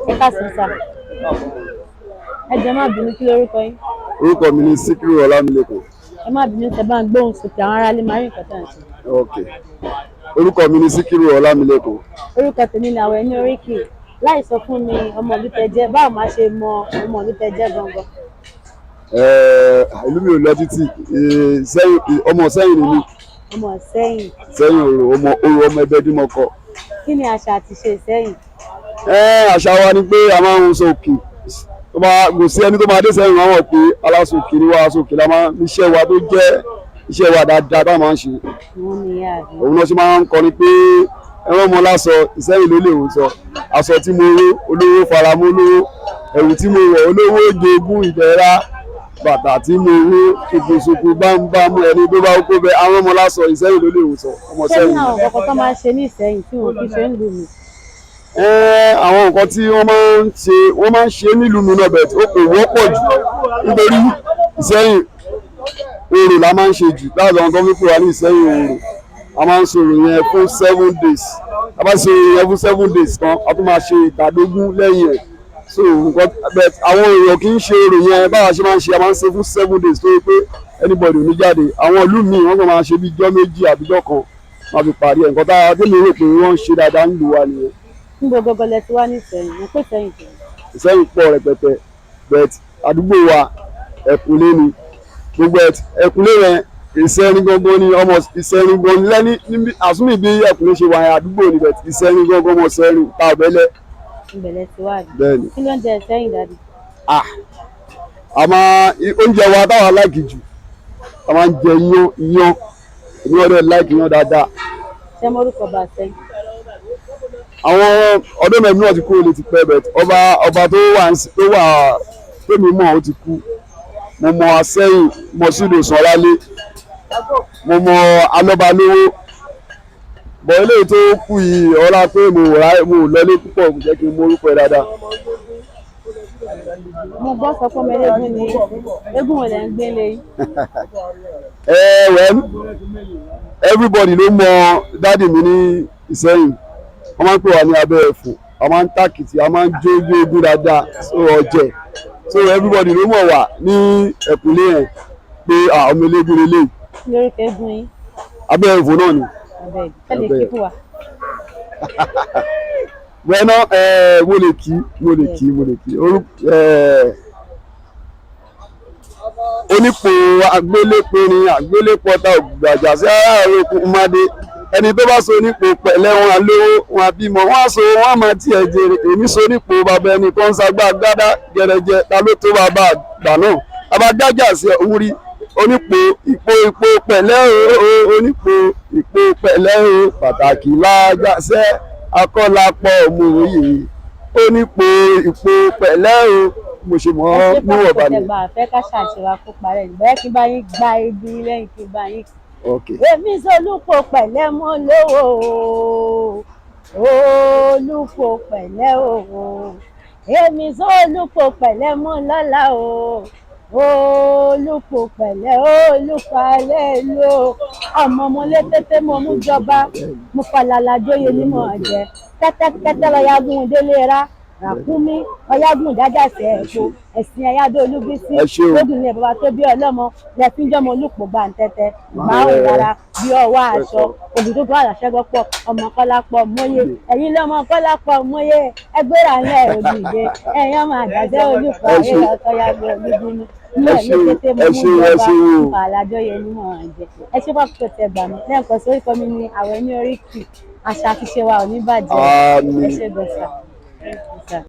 Ẹ káàsán sà. Ẹ jọ̀ọ́, ẹ má bínú, kí lórúkọ yín? Orúkọ mi ni Síkírù Ọlámilékan. Ẹ má bínú, tẹ bá ń gbóhùn sókè, àwọn aráalé máa rí nǹkan tá à ń ṣe. Ok, orúkọ mi ni Síkírù Ọlámilékan. Orúkọ tèmi ni àwọn ẹni oríkì. Láì sọ fún mi ọmọ ìlú tẹ jẹ́, báwo máa ṣe mọ ọmọ ìlú tẹ jẹ́ gangan? Ìlú mi ò lọ títí. Sẹ́yìn, ọmọ Sẹ́yìn ni mí. Ọmọ Sẹ́yìn. Sẹ́yìn Òrò, ọmọ Òrò, ọmọ ẹgbẹ́ dímọ̀kọ. Kí ni àṣà àti ìṣe Ìsẹ́yìn? Àṣà wa ni pé a máa ń sọ òkè tó bá kò sí ẹni tó máa dé sẹ́yìn, wọn mọ̀ pé aláṣọ òkè ni wá, aṣọ òkè la máa ń iṣẹ́ wa tó jẹ́ iṣẹ́ wa dáadáa tá a máa ń ṣe. Òun ni ìyá àbí? Òun náà ṣe máa ń kọrin pé ẹran ọmọ lásọ Ìsẹ́yìn ló lè ń sọ aṣọ tí mo ró, olówó faramọ́ olówó, ẹ̀wù tí mo wọ̀, olówó jogún ìdẹ̀ra, bàtà tí mo ró ṣùkùṣùkù bámúbámú, ẹni tó bá kó bẹ àwọn ọmọ lásọ Ìsẹ́yìn ló lè ń sọ ọmọ Ṣé ní Sẹ́yìn. àwọn nǹkan tó máa ń ṣe ní Ìsẹ́yìn tí wọn kì í ṣe ń lù mí? Àwọn nǹkan tí wọ́n máa ń ṣe, wọ́n máa ń ṣe nílùú mi náà, bẹ̀ ó kò wọ́pọ̀ jù nítorí Ìsẹ́yìn orò la máa ń ṣe jù. Láti àwọn tó ń fi pè wá ní Ìsẹ́yìn Orò, a máa ń ṣe orò yẹn fún 7 days. A bá ṣe orò yẹn fún 7 days tán, a tún máa ṣe ìtàdógún lẹ́yìn ẹ̀. So nǹkan but àwọn èèyàn kì í ṣe orò yẹn báwa ṣe máa ń ṣe. A máa ń ṣe fún 7 days tó yẹ pé anybody ò ní jáde. Àwọn ìlú míì, wọ́n kàn máa ṣe bí ijọ́ 2 àbíjọ́ 1 máa fi parí ẹ̀. Nǹkan tá a tẹ́lẹ̀ rò pé wọ́n ń ṣe dáadáa nílùú wa nìyẹn. Níbo gangan lẹ ti wá ní Ìsẹ́yìn? Mo pè Sẹ́yìn tó. Ìsẹ́yìn pọ̀ rẹpẹtẹ, but àdúgbò wa, Ẹ̀kúnlé ni gbogbo ẹ̀. Ẹ̀kúnlé yẹn, Ìsẹ́rin gangan ni, ọmọ Ìsẹ́rin gangan ni lẹ́ni níbi àsúnmì bí Ẹ̀kúnlé ṣe wà yẹn, àdúgbò ni, but Ìsẹ́rin gangan, ọmọ Ìsẹ́rin ta ọ̀bẹ́lẹ̀. Ìbẹ̀lẹ̀ ti wá àbí? Bẹ́ẹ̀ ni. Kí ló ń jẹ Ìsẹ́yìn, daddy? Ah, a máa oúnjẹ wa táwa like jù, a máa ń jẹ iyán. Iyán, èmi wọ́n dẹ̀ like iyán dáadáa. Ṣé mo orúkọ bá Ìsẹ́yìn? Àwọn ọdún mẹ́rin náà ti kúrò lè ti pẹ́, but ọba tó wà tèmi mọ̀, ó ti kú. Mo mọ Asẹ́yìn Mọ́sídò Sọ́lálé, mo mọ Alọ́balówó bọ̀. Eléyìí tó kú yìí, ọlá pé mo rà, mo lọlé púpọ̀, kò jẹ́ kí n mọ orúkọ ẹ̀ dáadáa. Mo gbọ́ sọ pé ọmọ eléégún ni. Eégún wo lẹ ń gbé lé yín? Ẹ well, everybody ló mọ daddy mi ní Ìsẹ́yìn. Wọ́n máa ń pè wá ní abẹ́ ẹ̀fọ́. A máa ń tàkìtì, a máa ń jó jó eégún dáadáa, so ọ̀jẹ̀, so everybody ló mọ̀ wá ní ẹ̀kúnlé yẹn pé ọmọ eléégún lélẹ̀. Kí lórúkọ eégún yín? Abẹ́ ẹ̀fọ́ náà ni. Abẹ́ ẹ lè kí fún wa. Wẹ́nà ẹ, mo lè kí, mo lè kí, mo lè kí orúkọ ẹ. Onípò agbéléperin àgbélépọta ògbàjà sí aráàlú okùn mádé, ẹni tó bá so nípò pẹ̀lẹ́, wọn alówó, wọn àbímọ, wọn á so, wọn á máa tiẹ̀ jèrè. Èmi so nípò bàbá ẹnì kan sagbá gbádá gẹrẹjẹ, ta ló tó bàbá àgbà náà, bàbá dájà sí òun rí. Onípò ipò ipò pẹ̀lẹ́ o, onípò ipò pẹ̀lẹ́ o, pàtàkì lájàṣẹ́ akọ́lápọ̀ mòye, onípò ipò pẹ̀lẹ́ o. Mo ṣe mọ́ Ẹ ṣe níwọ̀n fún balẹ̀. tẹgbà àfẹ́ ká ṣàṣewà kó parẹ́ ní bẹ́ẹ̀, kí n bá yín gba ibi lẹ́yìn, kí n bá yín. Ok. Èmi solúpo pẹ̀lẹ́ mọ́ lówó o, olúpo pẹ̀lẹ́ o, èmi solúpo pẹ̀lẹ́ mọ́ lọ́lá o, olúpo pẹ̀lẹ́, olúpo alẹ́ ìlú o, ọmọ mo lé tètè, mo mú jọba, mo falàlà jóye ní mọ̀ jẹ kẹ́tẹ́kẹ́tẹ́ lọ́yàgùn délé ra ràkúnmí ọ̀yágùn dájàsẹ̀ ẹ̀kọ́ ẹ̀sìn ẹ̀yádó Olúbísí. Ẹ ṣé o. Lódùn ní bàbá tó bí ọlọ́mọ lẹ́fíńjọ́mọ olùpọ̀ gbàǹtẹ̀tẹ̀ báwọn rárá bí ọwọ́ aṣọ ògùn tó tó àlàṣẹ́gbọ́ pọ̀, ọmọ Kọ́lápọ̀ mọ́yé, ẹ̀yin lọ́mọ Kọ́lápọ̀ mọ́yé, ẹgbẹ́ra ńlẹ̀ òdìdé, ẹ̀yin ọmọ àjàjẹ́ olùkọ́ Ẹ ayé ṣé. ọkọ̀ yàgbẹ́ olúbínú ní Ẹ ẹ̀mí ṣé o, kété mo ẹ mú ṣé o, ẹ ìjọba ṣé o. àlàjọyè ní mọ̀ ọ́n jẹ. Ẹ ṣe pàpọ̀ tẹ gbà mí lẹ́ẹ̀kan sí. Orúkọ mi ni Àwẹ̀ ní Oríkì. Àṣà àti ìṣe wa ò ní bàjẹ́. Àmín. Ẹ ṣé gan sir.